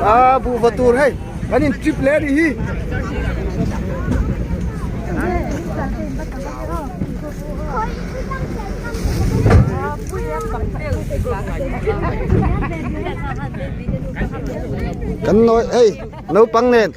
A buh va tur hei kan in trip leh a nih hi. Kan nawi hei naupang nen.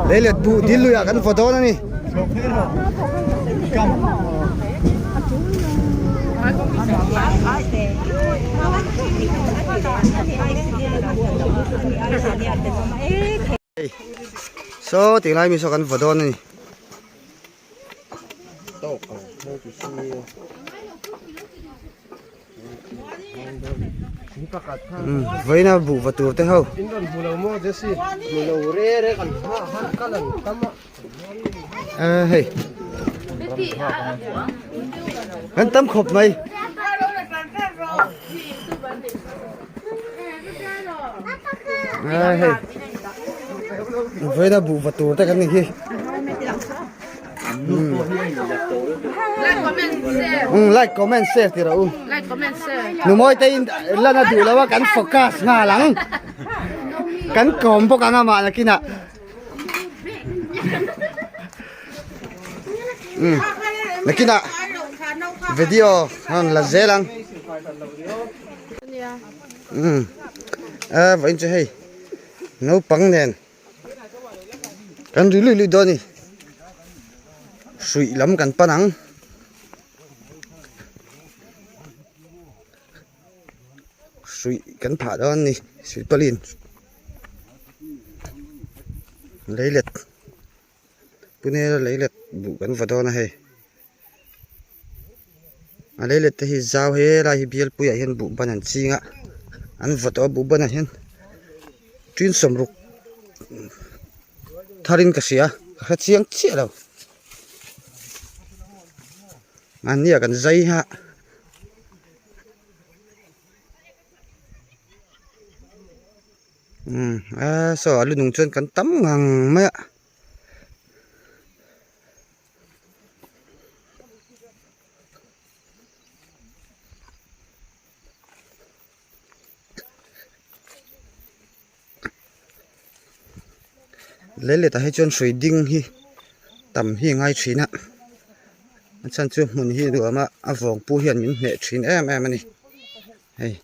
Lei let buh dil luiah kan vaw dawn a ni. Saw tih lai mi saw kan vaw dawn a ni. Vawiina buh va tur te ho. Hei kan tam khawp mai. Hei vawiina buh va tur te kan ni hi. Like comment share ti rawh u. Like comment share. Nu mawi te in lan a duh lo a kan focus nghal ang. Kan kawm bawk ang amah nakinah. Nakinah video rawn la zel ang. Vawiin chu hei naupang nen. Kan ri lui lui dawn a ni hruih lam kan pan ang hruih kan phah dawn a ni silpaulin leilet punel leilet buh kan va dawn a hei a leilet te hi zau he lai hi bialpui ah hian buh ban an ching a an va tawh a buh ban ah hian tin sawmruk thar in ka hria ka hre chiang chiah lo mahni ah kan zai a. Umm a saw a lu nung chuan kan tam ngang mai a. Leilet ah hi chuan hrui ding hi tam hi a ngai thin a a chhan chu hmun hi nuam a a vawng pu hian min hneh thin em em a ni hei.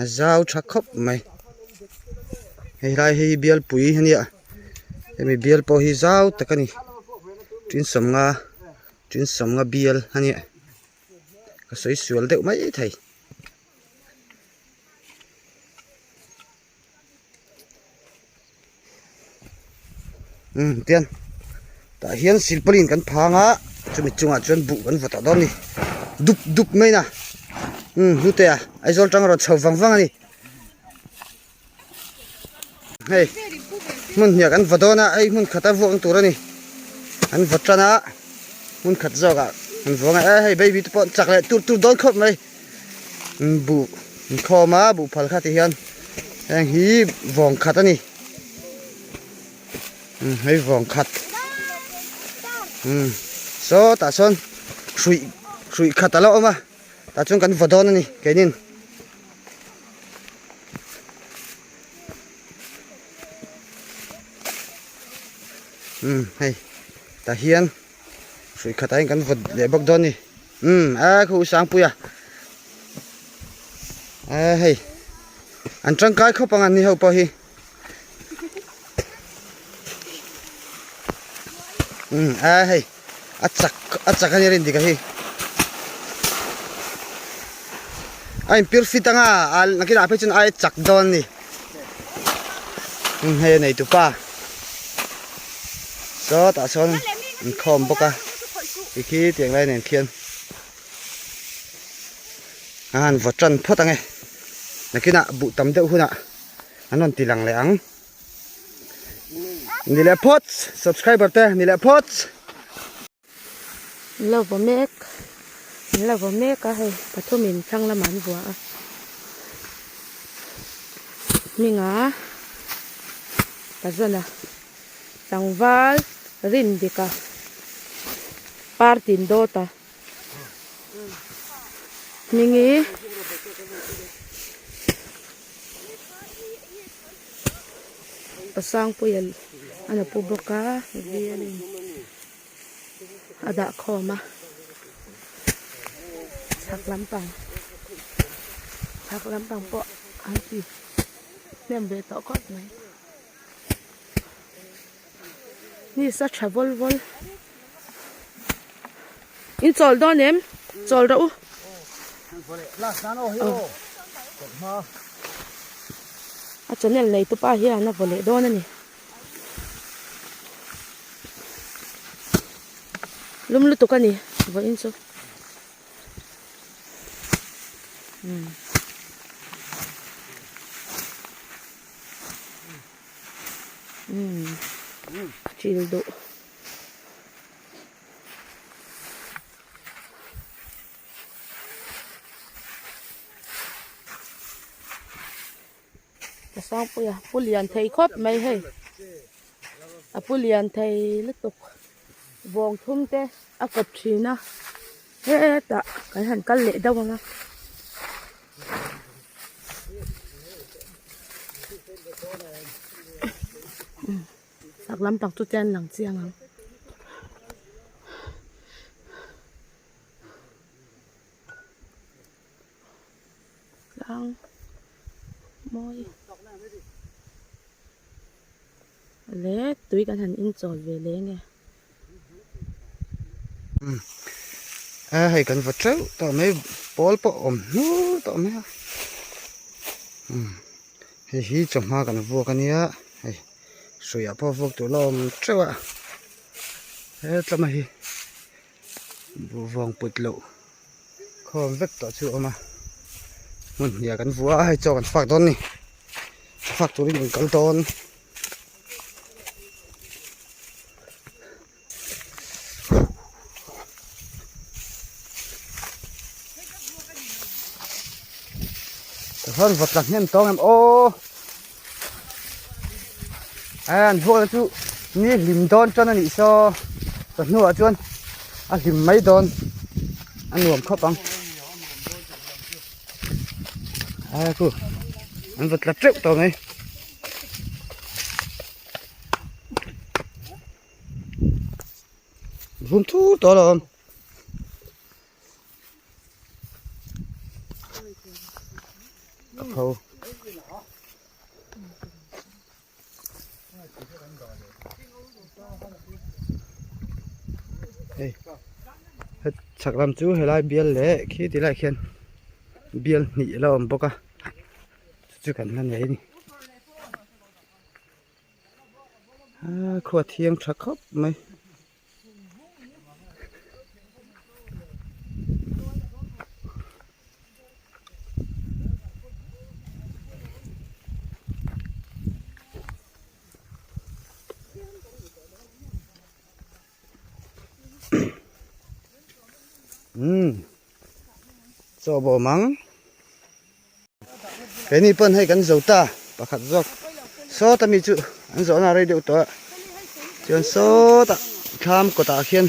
A zau tha khawp mai hei lai hi bialpui a nia hemi bial pawh hi zau tak a ni tin sawmnga tin sawmnga bial a nia ka sawi sual deuh mai thei. Umm tian tah hian silpaulin kan phang a chumi chungah chuan buh kan vaw tawh dawn a ni dup dup mai na umm hnute a Aizawl tang erawh chho vang vang a ni hei hmun hniah kan vaw dawn a hei hmun khata vuak na tur a ni an vaw tan a hmun khat zawk ah an vawng a e hei baby te pawh an chak leh tur tur dawn khawp mai. Buh inkhawm a buh phal kha ti hian heng hi vawng khat a ni umm hei vawng khat umm saw tah sawn hruih hruih khat a la awm a tah chuan kan vaw dawn a ni keinin. Umm hei tah hian hruih khatah hian kan vaw leh bawk dawn a ni. Umm a khu sangpui a a hei an tangkai khawp ang an ni ho pawh hi umm a hei a chak a chak a ni rin dik a hi a in pir fit anga a nakinah phei chuan ai chak dawn a ni umm hei a nei tupa sawtah sawn inkhawm bawk a. Tikhi tiang lai nen khian a han vaw tan phawt ang e nakinah buh tam deuh hunah an rawn ti lang leh ang ni leh phawt subscriber te ni leh phawt. An lo vaw mek an lo vaw mek a hei pathumin thlang lamah an vuah a hminga pazawna tlangval rin dik a. Partin dawt a hmingi Pasangpuia a la pu bawk a violin a dah khawm a chhak lampang chhak lampang pawh an ti hnem ve tawh khawp mai. Ni sa tha vawl vawl. In chawl dawn em? Chawl rawh u. A channel nei tu pa hian a vaw leh dawn a ni. Lum lutuk a ni vawiin chu. Umm chil duh. Ka sangpui a pu lian thei khawp mai hei a pu lian thei lutuk vawng thum te a kawp thin a hetah kan han kal leh deuh ang a. Chak lampang chu te an lang chiang ang. Tlang mawi leh tui kan han inchawl ve leh nge. A hei kan va teuh tawh mai pawl pawh a awm hnur tawh mai a hei hi chawhma kan vuak a nia hei hruiah pawh vuak tur la awm teuh a hetlama hi buhvawng put loh khawm vek tawh chu a awm a hmun hniah kan vuah a hei chaw kan fak dawn a ni fak turin kan kal dawn. Tikhian vawt la hnem tawng em aw an vuak na chu ni hlim dawn tan anih saw ka hnuah chuan a hlim mai dawn a nuam khawp ang a khu an vawt la teuh tawh mai. Vum thur tawh alawm. A pho. Hei het chhak lam chu helai bial leh khi ti lai khian bial hnih a la awm bawk a chu chu kan la nei a ni. A khua thiang tha khawp mai. Umm chaw bawm ang. Keini pawn hei kan zo ta pakhat zawk sawta mi chu an zawhna a rei deuh tawh a chuan sawtah thlam kawtah khian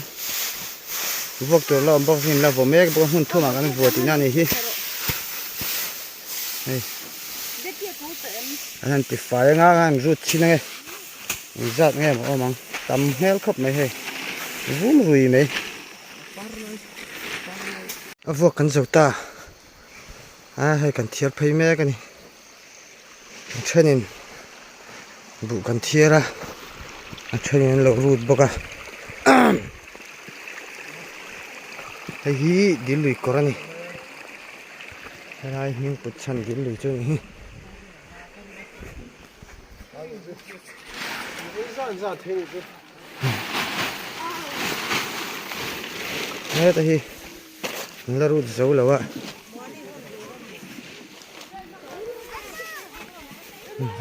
vuak tur la awm bawk hi an la vaw mek bawk a hmun thumah kan vua tihna a nih hi hei an han ti fai anga an han rut chhin ange engzat nge maw awm ang tam hmel khawp mai hei vum rui mai a vuak kan zo ta. A hei kan thiar phei mek a ni a thenin buh kan thiar a a thenin an lo rut bawk a hei hi dil lui kawr a ni helai hming put chhan dil lui chu a ni hi. Heta hi an la rut zo lo a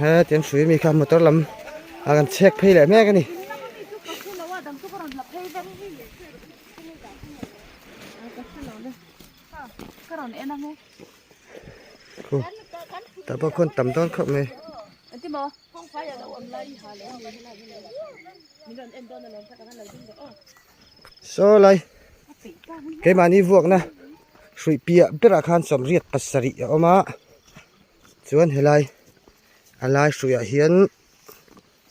heti an hrui mi kha motor lam a kan chhek phei leh mek a ni. Khu tah pawh khuan tam dawn khawp mai. Saw lai. Keimahni vuakna hruih piah berah khan sawmriat pasarih a awm a chuan helai a lai hruihah hian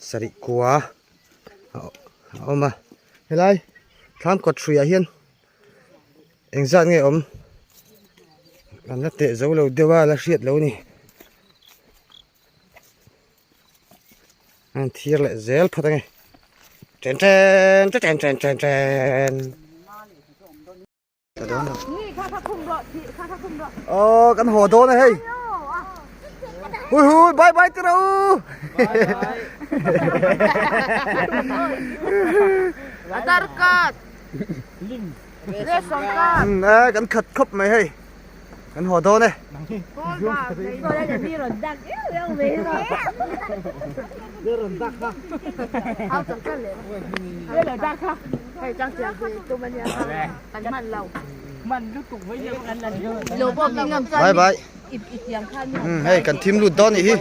sarih kua a awm a helai thlam kawt hruihah hian engzat nge awm an la teh zo lo deuh a la hriat lo a ni. An thir leh zel phawt ange chen chen chen chen chen chen ta dawn lo aw kan haw dawn a hei hui hui bye bye tira u Aadhaar card ration card kan khat khawp mai hei Kan haw dawn e. Bye bye. Hei kan thim lut dawn nih hi.